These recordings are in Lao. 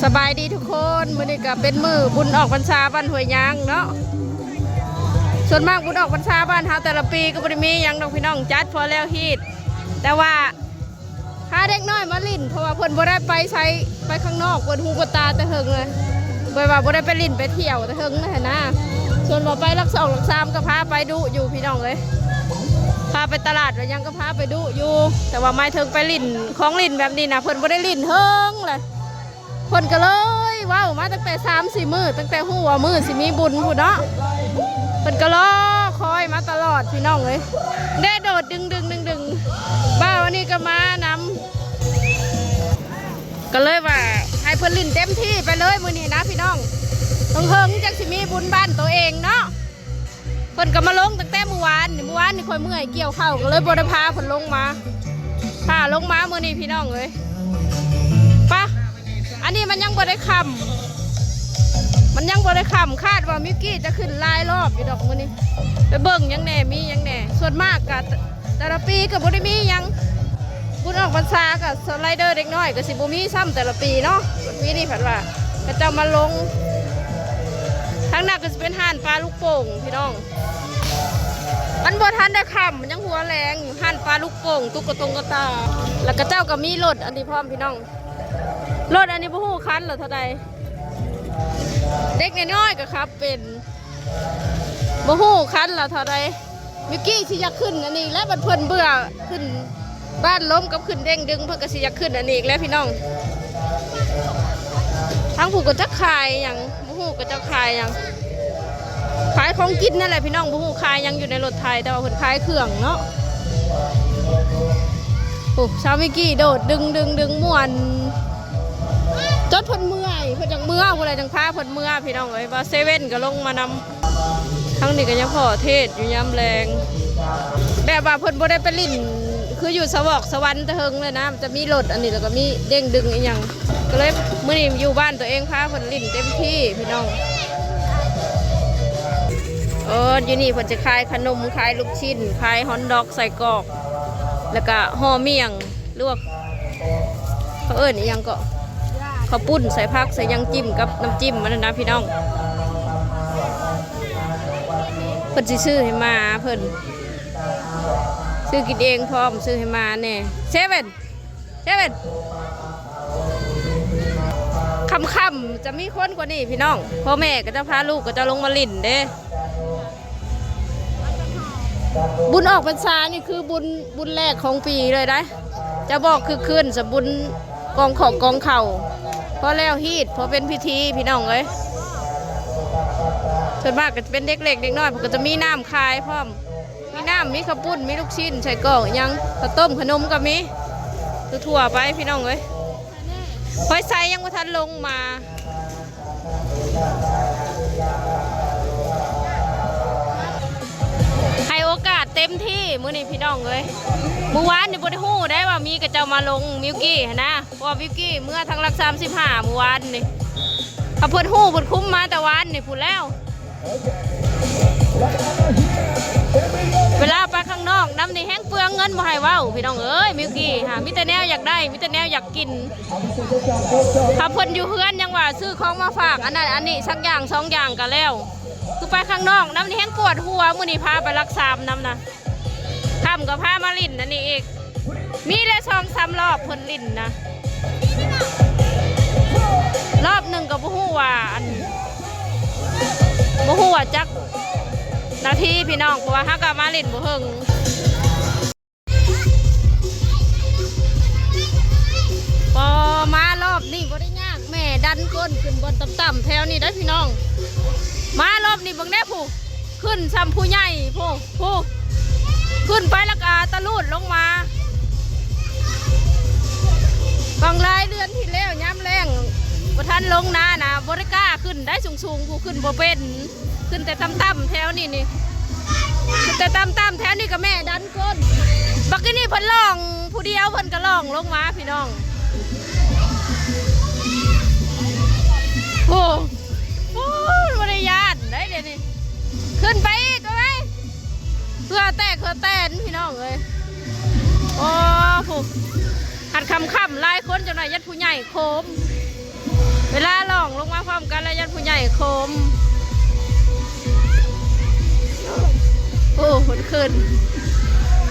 ສະບາຍດີທຸກຄົນ, ມື້ນີ້ກໍເປັນມື້ບຸນອອກພັນສາບ້ານຫ້ວຍຍາງເນາະ. ສ່ວນມາກບຸນອອກພັນສາບ້ານເຮົາແຕ່ລະປີກໍບໍ່ໄດ້ມີຫຍັງດອກພີ່ນ້ອງ, ຈັດພໍແລ້ວຮີດ. ແຕ່ວ່າພາເດັກນ້ອຍມາຫຼິ້ນ ເພາະວ່າເພິ່ນບໍ່ໄດ້ໄປໃສ ໄປຂ້າງນອກ ເປີດຫູເປີດຕາແຕ່ເຫິງເລີຍ, ແບບວ່າບໍ່ໄດ້ໄປຫຼິ້ນໄປທ່ຽວແຕ່ເຫິງແລ້ວຫັ້ນນາ. ສ່ວນວ່າໄປຫຼັກສອງຫຼັກສາມກໍພາໄປດຸຢູ່ພີ່ນ້ອງເອີຍ, ພາໄປຕະຫຼາດໄປຫຍັງກໍພາໄປດຸຢູ່. ແຕ່ວ່າໝາຍເຖິງໄປຫຼິ້ນຂອງຫຼິ້ນແບບນີ້ນະ ເພິ່ນບໍ່ໄດ້ຫຼິ້ນເຫິງແລ້ວ. ເພິ່ນກໍເລີຍເວົ້າມາຕັ້ງແຕ່ສາມສີ່ມື້, ຕັ້ງແຕ່ຮູ້ວ່າມື້ຊິມີບຸນພຸ້ນເນາະ, ເພິ່ນກໍລໍຄອຍມາຕະຫຼອດພີ່ນ້ອງເອີຍ. ແດດໂດດດຶງໆໆ ບ່າວອັນນີ້ກໍມານຳ, ກໍເລີຍວ່າໃຫ້ເພິ່ນຫຼິ້ນເຕັມທີ່ໄປເລີຍມື້ນີ້ນະພີ່ນ້ອງ. ເຫິງໆ ຈັ່ງຊິມີບຸນບ້ານໂຕເອງເນາະ. ເພິ່ນກໍມາລົງຕັ້ງແຕ່ມື້ວານນີ້, ມື້ວານນີ້ຂ້ອຍເມື່ອຍກ່ຽວເຂົ້າ ກໍເລີຍບໍ່ໄດ້ພາເພິ່ນລົງມາ, ພາລົງມາມື້ນີ້ພີ່ນ້ອງເອີຍ. ປະ ອັນນີ້ມັນຍັງບໍ່ໄດ້ຄ່ຳ, ມັນຍັງບໍ່ໄດ້ຄ່ຳ, ຄາດວ່າມິວກີ້ຈະຂຶ້ນຫຼາຍລອບຢູ່ດອກມື້ນີ້. ໄປເບິ່ງຫຍັງແດ່ ມີຫຍັງແດ່. ສ່ວນມາກກໍແຕ່ລະປີກໍບໍ່ໄດ້ມີຫຍັງ, ບຸນອອກພັນສາກໍສະໄລເດີເດັກນ້ອຍກໍຊິບໍ່ມີຊ້ຳແຕ່ລະປີເນາະ. ປີນີ້ພັດວ່າເຂົາເຈົ້າມາລົງ, ທາງນັ້ນກໍຊິເປັນຮ້ານປາລູກໂປ່ງພີ່ນ້ອງ. ມັນບໍ່ທັນໄດ້ຄ່ຳ ມັນຍັງຫົວແລງຢູ່, ຮ້ານປາລູກໂປ່ງ ຕຸກກະຕົງກະຕາ. ແລ້ວເຂົາເຈົ້າກໍມີລົດອັນນີ້ພ້ອມພີ່ນ້ອງ, ລົດອັນນີ້ບໍ່ຮູ້ຄັນລະເທົ່າໃດ, ເດັກນ້ອຍໆກໍຂັບເປັນ, ບໍ່ຮູ້ຄັນລະເທົ່າໃດ. ມິວກີ້ຊິຢາກຂຶ້ນອັນນີ້ແຫຼະ, ບັດເພິ່ນເບື່ອຂຶ້ນບ້ານລົມກັບຂຶ້ນເດ້ງດຶງ, ເພິ່ນກໍຊິຢາກຂຶ້ນອັນນີ້ອີກແຫຼະພີ່ນ້ອງ. ທາງຜູ້ກໍຈັກຂາຍຫຍັງ ບໍ່ຮູ້ເຂົາເຈົ້າຂາຍຫຍັງ, ຂາຍຂອງກິນນັ້ນແຫຼະພີ່ນ້ອງ, ບໍ່ຮູ້ຂາຍຫຍັງຢູ່ໃນລົດໄຖ, ແຕ່ວ່າເພິ່ນຂາຍເຄື່ອງເນາະ. ໂອ້ ຊາວມິກກີ້ໂດດດຶງໆໆ ມ່ວນ ຈົນເພິ່ນເມື່ອຍ, ເພິ່ນຈັ່ງເມືອ, ຜູ້ໃດຈັ່ງພາເພິ່ນເມືອພີ່ນ້ອງເອີຍ. ບ່າວເຊເວັນກໍລົງມານຳ, ທາງນີ້ກໍຍັງພໍເທດຢູ່ຍາມແລງ. ແບບວ່າເພິ່ນບໍ່ໄດ້ໄປຫຼິ້ນຄືຢູ່ສະຫວອກສະຫວັນແຕ່ເຫິງເລີຍນະ, ຈະມີລົດອັນນີ້ ແລ້ວກໍມີເດ້ງດຶງອີ່ຫຍັງ, ກໍເລີຍມື້ນີ້ຢູ່ບ້ານຕົວເອງ ພາເພິ່ນຫຼິ້ນເຕັມທີ່ພີ່ນ້ອງ. ເອີ ຢູ່ນີ້ເພິ່ນຈະຂາຍຂະໜົມ ຂາຍລູກຊິ້ນ ຂາຍຮອດດອກ ໄສ້ກອກ ແລ້ວກະຫໍ່ໝ້ຽງ ຫຼືວ່າເຂົາເອີ້ນອີ່ຫຍັງເກາະ ເຂົ້າປຸ້ນໃສ່ຜັກໃສ່ຫຍັງ ຈິ້ມກັບນ້ຳຈິ້ມມັນນັ້ນນະພີ່ນ້ອງ. ເພິ່ນຊິຊື້ໃຫ້ໝາເພິ່ນ ຊື້ກິນເອງພ້ອມ ຊື້ໃຫ້ໝາແດ່. ເຊເວັນ ເຊເວັນ ຄ່ຳໆ ຈະມີຄົນກວ່ານີ້ພີ່ນ້ອງ, ພໍ່ແມ່ກໍຈະພາລູກກໍຈະລົງມາຫຼິ້ນເດ້. ບຸນອອກພັນສານີ້ຄືບຸນ ບຸນແລກຂອງປີເລີຍໄດ໋, ຈະບອກຄຶກຄື້ນສະບຸນກອງຂອງກອງເຂົ້າ, ພໍແລ້ວຮີດ ພໍເປັນພິທີພີ່ນ້ອງເອີຍ. ສ່ວນມາກກໍຈະເປັນເດັກເລັກເດັກນ້ອຍ, ເພິ່ນກໍຈະມີນ້ຳຂາຍພ້ອມ. ມີນ້ຳ ມີເຂົ້າປຸ້ນ ມີລູກຊິ້ນ ໄສ້ກອກ ອີ່ຫຍັງ ເຂົ້າຕົ້ມ ຂະໜົມກໍມີ ທົ່ວໆໄປພີ່ນ້ອງເອີຍ. ຫ້ອຍໄຊຍັງບໍ່ທັນລົງມາ, ໃຫ້ໂອກາດເຕັມທີ່ມື້ນີ້ພີ່ນ້ອງເອີຍ. ມື້ວານນີ້ບໍ່ໄດ້ຮູ້ໄດ໋ວ່າມີເຂົາເຈົ້າມາລົງ ມິວກີ້ຫັ້ນນະ, ເພາະວ່າມິວກີ້ເມືອທາງຫຼັກສາມສິບຫ້າມື້ວານນີ້. ຖ້າເພິ່ນຮູ້ເພິ່ນຄຸມມາແຕ່ວານນີ້ພຸ້ນແລ້ວ. ເວລາໄປຂ້າງນອກນຳນີ້ແຮ່ງເປືອງເງິນ ບໍ່ໃຫ້ເວົ້າພີ່ນ້ອງເອີຍ. ມິວກີ້ຫາມີແຕ່ແນວຢາກໄດ້ ມີແຕ່ແນວຢາກກິນ. ຖ້າເພິ່ນຢູ່ເຮືອນຍັງວ່າຊື້ຂອງມາຝາກອັນນັ້ນອັນນີ້ ສັກຢ່າງສອງຢ່າງກໍແລ້ວ, ຄືໄປຂ້າງນອກນຳນີ້ແຮ່ງປວດຫົວ. ມື້ນີ້ພາໄປຫຼັກສາມນຳນະ. ຄ່ຳກໍພາມາຫຼິ້ນອັນນີ້ອີກ, ມີແຫຼະສອງສາມລອບເພິ່ນຫຼິ້ນນະ. ລອບໜຶ່ງກໍບໍ່ຮູ້ວ່າອັນ ບໍ່ຮູ້ວ່າຈັກນາທີພີ່ນ້ອງ, ເພາະວ່າເຮົາກໍມາຫຼິ້ນບໍ່ເຫິງ. ພໍມາລອບນີ້ບໍ່ໄດ້ຍາກ, ແມ່ດັນກົ້ນຂຶ້ນບ່ອນຕ່ຳໆແຖວນີ້ໄດ໋ພີ່ນ້ອງ. ມາລອບນີ້ເບິ່ງແດ່ຜູ້ ຂຶ້ນຊ່ຳຜູ້ໃຫຍ່ພຸ້ນ ຜູ້ ຂຶ້ນໄປແລ້ວກະຕະລູດລົງມາ. ບາງຫຼາຍເດືອນທີ່ແລ້ວຍາມແລ້ງບໍ່ທັນລົງນານະ ບໍ່ໄດ້ກ້າຂຶ້ນໄດ້ສູງໆ ຜູ້ ຂຶ້ນບໍ່ເປັນ. ຂຶ້ນແຕ່ຕ່ຳໆແຖວນີ້ນີ້ ຂຶ້ນແຕ່ຕ່ຳໆແຖວນີ້ກໍແມ່ດັນກົ້ນ. ບັກກີ້ນີ້ເພິ່ນລ່ອງຜູ້ດຽວ ເພິ່ນກໍລ່ອງລົງມາພີ່ນ້ອງ. ໂອ້ ໂອ້ ບໍ່ໄດ້ຢ້ານໄດ໋ດຽວນີ້. ຂຶ້ນໄປອີກໄປ ເຫື່ອແຕກເຫື່ອແຕນພີ່ນ້ອງເອີຍ. ໂອ້ ຜູ້ ຫັດຄ່ຳໆ ຫຼາຍຄົນ ຈັກໜ່ອຍຢ້ານຜູ້ໃຫຍ່ໂຄມ. ເວລາລ່ອງລົງມາພ້ອມກັນແລ້ວ ຢ້ານຜູ້ໃຫຍ່ໂຄມ. ໂອ້ ເພິ່ນຂຶ້ນ.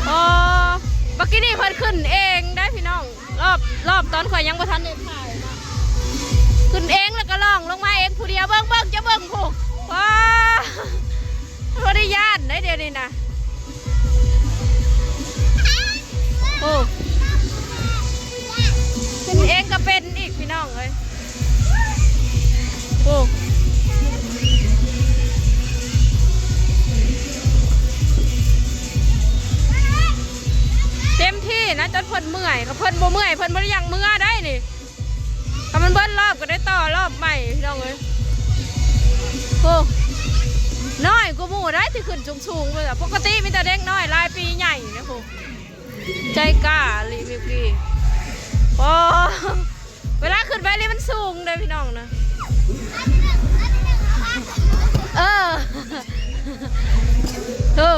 ອໍ ບັກກີ້ນີ້ເພິ່ນຂຶ້ນເອງໄດ໋ພີ່ນ້ອງ. ລອບ ລອບຕອນຂ້ອຍຍັງບໍ່ທັນໄດ້ຖ່າຍເນາະ ຂຶ້ນເອງແລ້ວກໍລ່ອງລົງມາເອງຜູ້ດຽວ. ເບິ່ງ ເບິ່ງ ຈະເບິ່ງຜູ້ ວ້າ ບໍ່ໄດ້ຢ້ານໄດ໋ດຽວນີ້ນະ. ໂອ້ ຂຶ້ນເອງກໍເປັນອີກພີ່ນ້ອງເອີຍ. ໂອ້ ເຕັມທີ່ນະ ຈົນເພິ່ນເມື່ອຍ. ຄັນເພິ່ນບໍ່ເມື່ອຍ ເພິ່ນບໍ່ໄດ້ຢາກເມືອໄດ໋ນີ້. ຄັນມັນເບິດລອບກໍໄດ້ຕໍ່ລອບໃໝ່ພີ່ນ້ອງເອີຍ. ໂອ້ ນ້ອຍກວ່າໝູ່ໄດ໋ ທີ່ຂຶ້ນສູງໆ ປະກະຕິມີແຕ່ເດັກນ້ອຍຫຼາຍປີໃຫຍ່ນະ. ໂອ້ ໃຈກ້າອີ່ຫຼີມິວກີ້. ໂອ້ ເວລາຂຶ້ນໄປນີ້ມັນສູງເດີພີ່ນ້ອງນະ. ເອີ ເອີ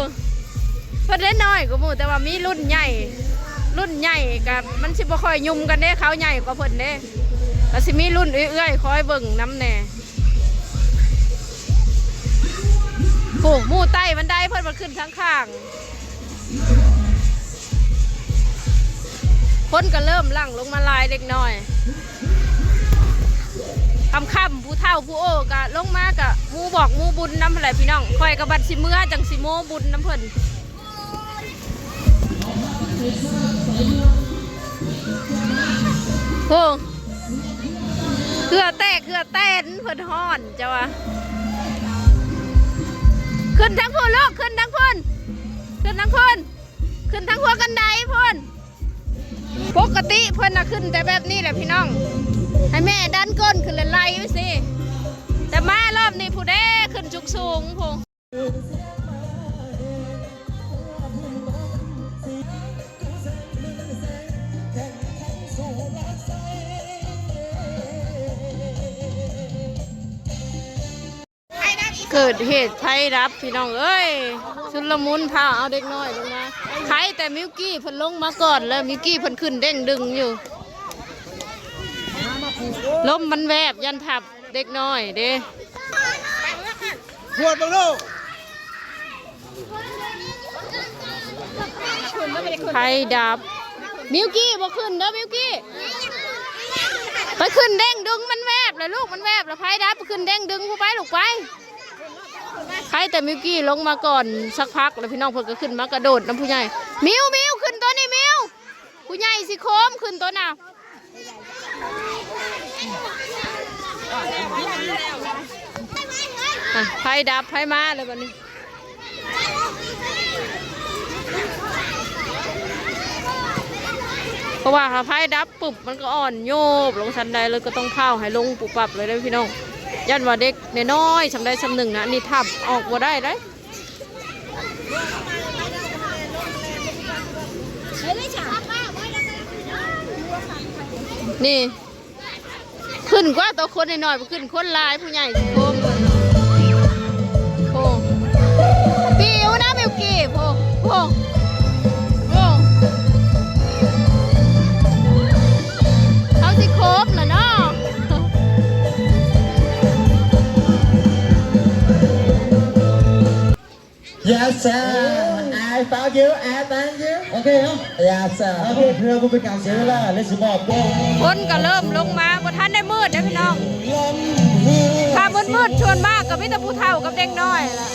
ເພິ່ນໄດ້ນ້ອຍກວ່າໝູ່ ແຕ່ວ່າມີລຸ້ນໃຫຍ່ ລຸ້ນໃຫຍ່ກະມັນຊິບໍ່ຄ່ອຍຫຍຸ້ມກັນເດ້ ເຂົາໃຫຍ່ກວ່າເພິ່ນເດ້ ກະຊິມີລຸ້ນເອື້ອຍໆ ຄອຍເບິ່ງນຳແດ່. ໂອ້ ໝູ່ໄຕ່ບັນໄດ ເພິ່ນມາຂຶ້ນທາງຂ້າງ. ຄົນກໍເລີ່ມຫຼັ່ງລົງມາຫຼາຍເລັກນ້ອຍ. ຄ່ຳໆ ຜູ້ເຖົ້າຜູ້ໂອ້ກໍລົງມາ ກໍໝູ່ບອກໝູ່ບຸນນຳຫັ້ນແຫຼະພີ່ນ້ອງ. ຂ້ອຍກໍບັດຊິເມືອ ຈັ່ງຊິໂມ້ບຸນນຳເພິ່ນ. ໂອ້ ເຫື່ອແຕກເຫື່ອແຕນ ເພິ່ນຮ້ອນເຈົ້າວ່າ. ຂຶ້ນທາງພຸ້ນລູກ ຂຶ້ນທາງພຸ້ນ ຂຶ້ນທາງພຸ້ນ ຂຶ້ນທາງຫົວກັນໄດພຸ້ນ. ປົກກະຕິເພິ່ນນະຂຶ້ນແຕ່ແບບນີ້ແຫຼະພີ່ນ້ອງ ໃຫ້ແມ່ດັນກົ້ນຂຶ້ນແລ້ວໄລ່ໄປຊີ້. ແຕ່ມາລອບນີ້ຜູ້ເດ້ ຂຶ້ນສູງໆ ພຸ້ນ. ເກີດເຫດໄຟດັບພີ່ນ້ອງເອີຍ ຊຸນລະມຸນພາເອົາເດັກນ້ອຍລົງມາ. ໃຄແຕ່ມິວກີ້ເພິ່ນລົງມາກ່ອນ ແລ້ວມິວກີ້ເພິ່ນຂຶ້ນເດ້ງດຶງຢູ່. ລົມມັນແວບ ຢ້ານທັບເດັກນ້ອຍເດ້. ຫວດເບິ່ງດູ. ໄຟດັບ. ມິວກີ້ບໍ່ຂຶ້ນເດີ ມິວກີ້. ໄປຂຶ້ນເດ້ງດຶງ ມັນແວບລະລູກ ມັນແວບລະ ໄຟດັບ. ໄປຂຶ້ນເດ້ງດຶງພຸ້ນໄປລູກໄປ. ໃຄແຕ່ມິວກີ້ລົງມາກ່ອນສັກພັກ ແລ້ວພີ່ນ້ອງເພິ່ນກໍຂຶ້ນມາກະໂດດນຳຜູ້ໃຫຍ່. ມິວ ມິວ ຂຶ້ນໂຕນີ້ມິວ. ຜູ້ໃຫຍ່ຊິໂຄມ ຂຶ້ນໂຕນະ. ອ່ະ ໄຟດັບ ໄຟມາແລ້ວບັດນີ້. ເພາະວ່າຖ້າໄຟດັບປຶບ ມັນກໍອ່ອນໂຍບລົງທັນໃດເລີຍ ກໍຕ້ອງພ້າວໃຫ້ລົງປຸບປັບເລີຍເດີ້ພີ່ນ້ອງ. ຢ້ານວ່າເດັກນ້ອຍໆ ຊ່ຳໃດຊ່ຳໜຶ່ງນະ ອັນນີ້ທັບອອກບໍ່ໄດ້ເດ້. ນີ້ ຂຶ້ນກວ່າໂຕຄົນນ້ອຍໆ ບໍ່ຂຶ້ນ ຄົນຫຼາຍ ຜູ້ໃຫຍ່ຊິໂຄມ. ໂອ້ ປິວນະມິວກີ້ ໂອ້ ໂອ້ ໂອ້ ເຮົາຊິໂຄມລະເນາະ. Yes sir. I found you. I thank you. ໂອເຄເນາະ. Yes sir. ໂອເຄ ເພື່ອບໍ່ເປັນການເສຍເວລາ ເລີຍຊິມອບໂດ. ຄົນກໍເລີ່ມລົງມາ ບໍ່ທັນໄດ້ມືດເດີ້ພີ່ນ້ອງ. ຖ້າມືດໆ ສ່ວນມາກກໍມີແຕ່ຜູ້ເຖົ້າກັບເດັກນ້ອຍລະ.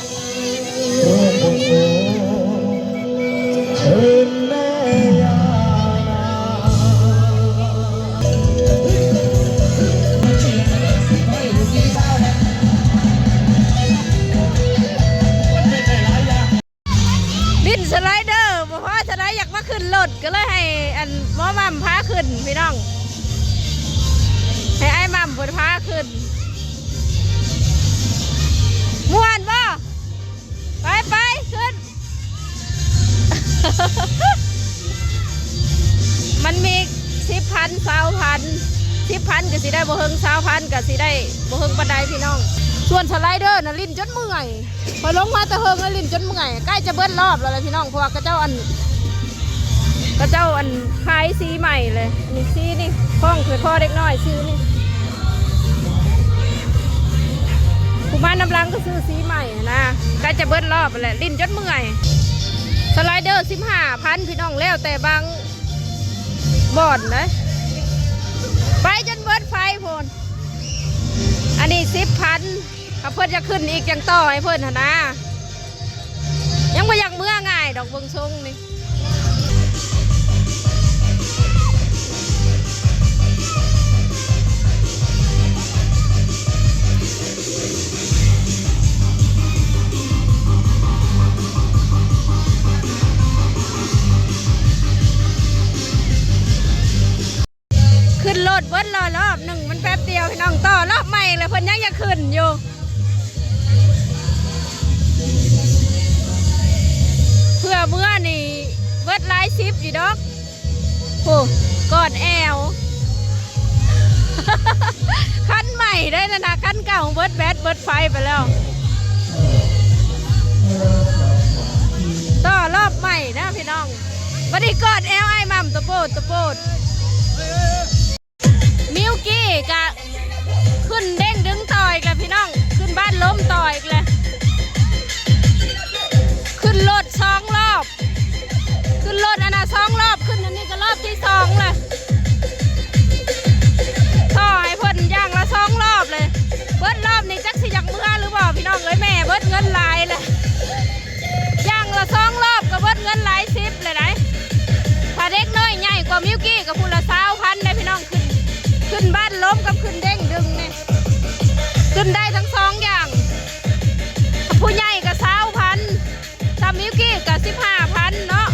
ຫຼິ້ນສະໄລເດີ ບໍ່ພໍເທົ່າໃດ ຢາກມາຂຶ້ນລົດ ກໍເລີຍໃຫ້ອັນໝໍໝ່ຳພາຂຶ້ນພີ່ນ້ອງ ໃຫ້ອ້າຍໝ່ຳເພິ່ນພາຂຶ້ນ. ມ່ວນບໍ່? ໄປໆ ຂຶ້ນ. ມັນມີສິບພັນ ຊາວພັນ ສິບພັນກໍຊິໄດ້ບໍ່ເຖິງ ຊາວພັນກໍຊິໄດ້ບໍ່ເຖິງປານໃດພີ່ນ້ອງ. ສ່ວນສະໄລເດີນະ ຫຼິ້ນຈົນເມື່ອຍ ຂ້ອຍລົງມາແຕ່ເທິງແລ້ວ ຫຼິ້ນຈົນເມື່ອຍ. ໃກ້ຈະເບິດລອບແລ້ວລະພີ່ນ້ອງ ເພາະວ່າເຂົາເຈົ້າອັນ ເຂົາເຈົ້າອັນຂາຍສີໃໝ່ເລີຍ. ນີ້ສີນີ້ ຂອງຄືພໍ່ເດັກນ້ອຍ ສີນີ້. ມານຳຫຼັງກໍຊື້ສີໃໝ່ນະ ໃກ້ຈະເບິດລອບແລ້ວ ຫຼິ້ນຈົນເມື່ອຍ. ສະໄລເດີສິບຫ້າພັນ ພີ່ນ້ອງ ແລ້ວແຕ່ບາງບ່ອນເດ້ ໄປຈົນເບິດໄຟພຸ້ນ. ອັນນີ້ສິບພັນ ຖ້າເພິ່ນຢາກຂຶ້ນອີກ ຈັ່ງຕໍ່ໃຫ້ເພິ່ນຫັ້ນນາ. ຍັງບໍ່ຢາກເມືອງ່າຍດອກ ເບິ່ງຊົງນີ້. ຂຶ້ນລົດເບິດລອບໜຶ່ງ ມັນແປັບດຽວ ພີ່ນ້ອງ ຕໍ່ລອບໃໝ່ແລ້ວ ເພິ່ນຍັງຢາກຂຶ້ນຢູ່. ເພື່ອເມືອນີ້ເບິດຫຼາຍສິບຢູ່ດອກ. ໂອ້ ກອດແອວ ຄັນໃໝ່ໄດ້ນະ ຄັນເກົ່າເບິດແບັດເບິດໄຟໄປແລ້ວ. ຕໍ່ລອບໃໝ່ນະ ພີ່ນ້ອງ. ບັດນີ້ກອດແອວອ້າຍໝ່ຳ ໂຕໂປດ ໂຕໂປດ. ມິວກີ້ກະຂຶ້ນເດ້ງດຶງຕໍ່ອີກແລ້ວ ພີ່ນ້ອງ ຂຶ້ນບ້ານລົມຕໍ່ອີກແລ້ວ. ຂຶ້ນລົດສອງລອບ ຂຶ້ນລົດອັນນະສອງລອບ ຂຶ້ນອັນນີ້ກໍລອບທີສອງແລ້ວ. ຕໍ່ໃຫ້ເພິ່ນຢ່າງລະສອງລອບເລີຍ. ເບິດລອບນີ້ຈັກຊິຢາກເມືອຫຼືບໍ່ ພີ່ນ້ອງເອີຍ ແມ່ເບິດເງິນຫຼາຍແລ້ວ. ຢ່າງລະສອງລອບກໍເບິດເງິນຫຼາຍສິບເລີຍໄດ໋. ຖ້າເດັກນ້ອຍໃຫຍ່ກວ່າມິວກີ້ກໍຜູ້ລະຊາວພັນໄດ໋ ພີ່ນ້ອງ. ຂຶ້ນ ຂຶ້ນບ້ານລົມກັບຂຶ້ນເດ້ງດຶງນີ້ ຂຶ້ນໄດ້ທັງສອງຢ່າງ. ຜູ້ໃຫຍ່ກໍຊາວພັນ ສ່ຳມິວກີ້ກໍສິບຫ້າພັນເນາະ.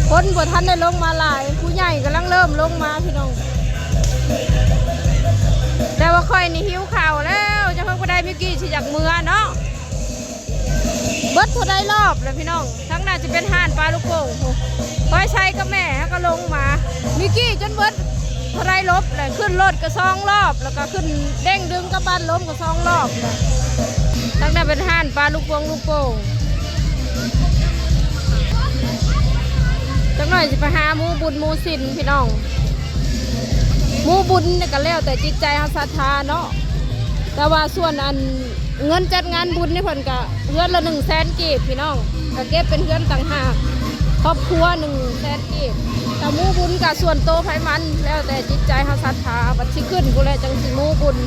ຄົນບໍ່ທັນໄດ້ລົງມາຫຼາຍ ຜູ້ໃຫຍ່ກຳລັງເລີ່ມລົງມາ ພີ່ນ້ອງ. ແຕ່ວ່າຂ້ອຍນີ້ຫິວເຂົ້າແລ້ວ ຈັກເພິ່ນບໍ່ໄດ້ມິວກີ້ຊິຢາກເມືອເນາະ. ເບິດເທົ່າໃດລອບແລ້ວ ພີ່ນ້ອງ? ທາງນັ້ນຊິເປັນຮ້ານປາລູກໂປ່ງພຸ້ນ. ພອຍໄຊກັບແມ່ເຮົາກໍລົງມາ ມິວກີ້ຈົນເບິດເທົ່າໃດລອບແລ້ວ. ຂຶ້ນລົດກໍສອງລອບ ແລ້ວກໍຂຶ້ນເດ້ງດຶງກັບບ້ານລົມກໍສອງລອບແລ້ວ. ທາງນັ້ນເປັນຮ້ານປາລູກໂປ່ງ ລູກໂປ່ງ. ຈັກໜ້ອຍຊິໄປຫາໝູບຸນໝູສິນ ພີ່ນ້ອງ. ໝູບຸນນີ້ກໍແລ້ວແຕ່ຈິດໃຈເຮົາສັດທາເນາະ. ແຕ່ວ່າສ່ວນອັນ ເງິນຈັດງານບຸນນີ້ເພິ່ນກະເຮືອນລະໜຶ່ງແສນກີບ ພີ່ນ້ອງ ກະເກັບເປັນເຮືອນຕ່າງຫາກ ຄອບຄົວໜຶ່ງແສນກີບ. ແຕ່ໝູບຸນກະສ່ວນໂຕໃຜມັນ ແລ້ວແຕ່ຈິດໃຈເຮົາສັດທາ. ບັດຊິຂຶ້ນພຸ້ນແຫຼະຈັ່ງຊິໝູບຸນ.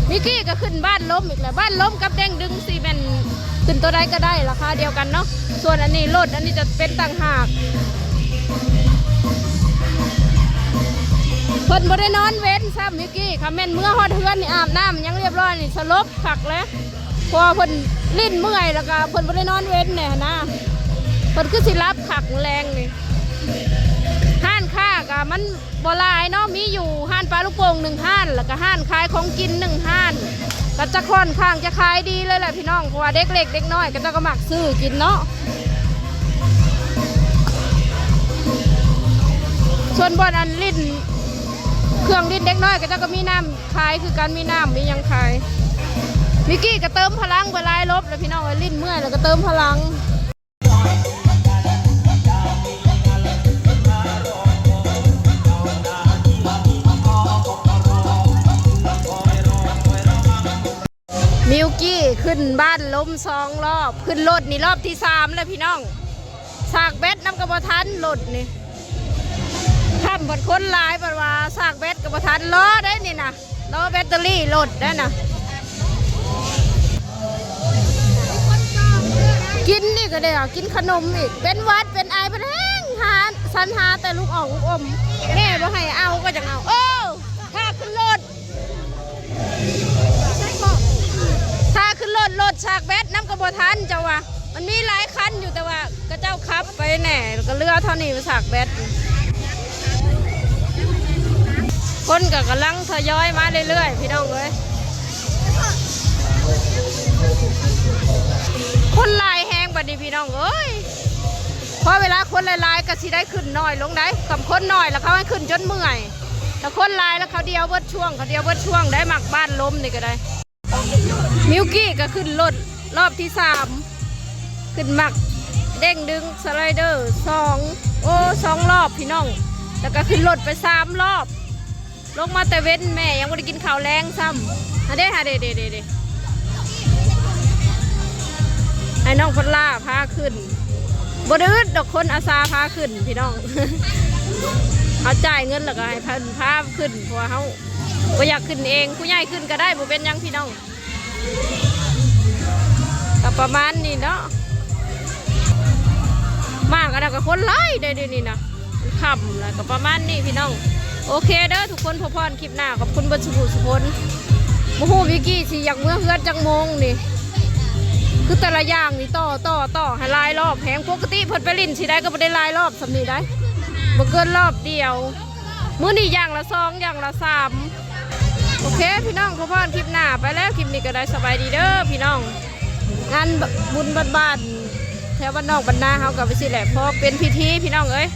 ມິວກີ້ກະຂຶ້ນບ້ານລົມອີກແລ້ວ. ບ້ານລົມກັບເດ້ງດຶງຊິແມ່ນຂຶ້ນໂຕໃດກະໄດ້ ລາຄາດຽວກັນເນາະ. ສ່ວນອັນນີ້ລົດ ອັນນີ້ຈະເປັນຕ່າງຫາກ. ເພິ່ນບໍ່ໄດ້ນອນເວັນຊ້ຳ ມິວກີ້. ຄັນແມ່ນເມືອຮອດເຮືອນນີ້ ອາບນ້ຳຫຍັງລຽບຮ້ອຍນີ້ ສະຫຼົບຄັກແລ້ວ. ເພາະວ່າເພິ່ນຫຼິ້ນເມື່ອຍ ແລ້ວກະເພິ່ນບໍ່ໄດ້ນອນເວັນແນ່ຫັ້ນນາ. ເພິ່ນຄືຊິຫຼັບຄັກແລງນີ້. ຮ້ານຄ້າກະມັນບໍ່ຫຼາຍເນາະ ມີຢູ່ຮ້ານປາລູກໂປ່ງໜຶ່ງຮ້ານ ແລ້ວກະຮ້ານຂາຍຂອງກິນໜຶ່ງຮ້ານ ກະຈະຂ້ອນຂ້າງຈະຂາຍດີເລີຍແຫຼະ ພີ່ນ້ອງ. ເພາະວ່າເດັກເລັກເດັກນ້ອຍເຂົາເຈົ້າກະມັກຊື້ກິນເນາະ. ສ່ວນບ່ອນອັນຫຼິ້ນ ເຄື່ອງຫຼິ້ນເດັກນ້ອຍເຂົາເຈົ້າກະມີນ້ຳ ຂາຍຄືກັນ ມີນ້ຳມີຫຍັງຂາຍ. ມິວກີ້ກະເຕີມພະລັງໄປຫຼາຍລົບແລ້ວ ພີ່ນ້ອງເອີຍ. ຫຼິ້ນເມື່ອຍແລ້ວກະເຕີມພະລັງ. ມິວກີ້ຂຶ້ນບ້ານລົມສອງລອບ ຂຶ້ນລົດນີ້ລອບທີສາມແລ້ວ ພີ່ນ້ອງ. ສາກແບັດນຳກະບໍ່ທັນລົດນີ້. ຄ່ຳບັດຄົນຫຼາຍ ບັດວ່າສາກແບັດກະບໍ່ທັນ. ລໍໄດ້ນີ້ນະ ລໍແບັດເຕີຣີລົດໄດ້ນະ. ກິນນີ້ກະໄດ້ ກິນຂະໜົມອີກ. ເປັນຫວັດເປັນໄອ ເພິ່ນແຮ່ງຫາ ສັນຫາແຕ່ລູກອອກລູກອົມ. ແມ່ບໍ່ໃຫ້ເອົາກະຈັ່ງເອົາ. ໂອ້ ຖ້າຂຶ້ນລົດ ຖ້າຂຶ້ນລົດ ລົດສາກແບັດນຳກະບໍ່ທັນ ເຈົ້າວ່າ. ມັນມີຫຼາຍຄັນຢູ່ ແຕ່ວ່າເຂົາເຈົ້າຂັບໄປແນ່ ແລ້ວກະເຫຼືອເທົ່ານີ້ ສາກແບັດ. ຄົນກໍກຳລັງທະຍອຍມາເລື້ອຍໆ ພີ່ນ້ອງເອີຍ. ຄົນຫຼາຍແຮງບັດນີ້ ພີ່ນ້ອງເອີຍ. ເພາະເວລາຄົນຫຼາຍໆ ກໍຊິໄດ້ຂຶ້ນໜ້ອຍລົງໄດ໋. ຄັນຄົນໜ້ອຍແລ້ວເຂົາໃຫ້ຂຶ້ນຈົນເມື່ອຍ, ຖ້າຄົນຫຼາຍແລ້ວເຂົາດຽວເບິດຊ່ວງ, ເຂົາດຽວເບິດຊ່ວງໄດ໋. ມັກບ້ານລົມນີ້ກໍໄດ້. ມິວກີ້ກໍຂຶ້ນລົດ ລອບທີສາມ ຂຶ້ນມັກເດ້ງດຶງສະໄລເດີສອງ ໂອ້ ສອງລອບພີ່ນ້ອງ, ແລ້ວກໍຂຶ້ນລົດໄປສາມລອບ. ລົງມາແຕ່ເວັນ ແມ່ຍັງບໍ່ໄດ້ກິນເຂົ້າແລງຊ້ຳ. ຫາເດ້ ຫາເດ້ ເດ້ ເດ້ ເດ້ ໃຫ້ນ້ອງພັນລາພາຂຶ້ນ. ບໍ່ໄດ້ອຶດດອກ ຄົນອາສາພາຂຶ້ນພີ່ນ້ອງ. ເຮົາຈ່າຍເງິນແລ້ວກໍໃຫ້ເພິ່ນພາຂຶ້ນ ເພາະວ່າເຮົາ ບໍ່ຢາກຂຶ້ນເອງ. ຜູ້ໃຫຍ່ຂຶ້ນກໍໄດ້ ບໍ່ເປັນຫຍັງພີ່ນ້ອງ. ກໍປະມານນີ້ເນາະ. ມາກັນແລ້ວກໍຄົນຫຼາຍເດ້ດຽວນີ້ນະ, ມັນຄ່ຳແລ້ວ. ກໍປະມານນີ້ພີ່ນ້ອງ. ໂອເຄເດີທຸກຄົນ, ພໍ້ພໍ້ກັນຄລິບໜ້າ. ຂອບຄຸນເບິດສູ່ຜູ້ສູ່ຄົນ. ບໍ່ຮູ້ວິກກີ້ຊິຢາກເມືອເຮືອນຈັກໂມງນີ້. ຄືແຕ່ລະຢ່າງນີ້ຕໍ່ ຕໍ່ ຕໍ່ໃຫ້ຫຼາຍລອບແຮງ. ປົກກະຕິເພິ່ນໄປຫຼິ້ນຊິໄດ້ກໍບໍ່ໄດ້ຫຼາຍລອບສ່ຳນີ້ໄດ໋, ບໍ່ເກີນລອບດຽວ. ມື້ນີ້ຢ່າງລະສອງ ຢ່າງລະສາມ. ໂອເຄພີ່ນ້ອງ, ພໍ້ພໍ້ກັນຄລິບໜ້າ. ໄປແລ້ວ ຄລິບນີ້ກໍໄດ້ ສະບາຍດີເດີພີ່ນ້ອງ. ງານບຸນບ້ານໆ ແຖວບ້ານນອກບ້ານນາເຮົາກໍໄປຊີ້ແຫຼະ, ພໍເປັນພິທີພີ່ນ້ອງເອີຍ.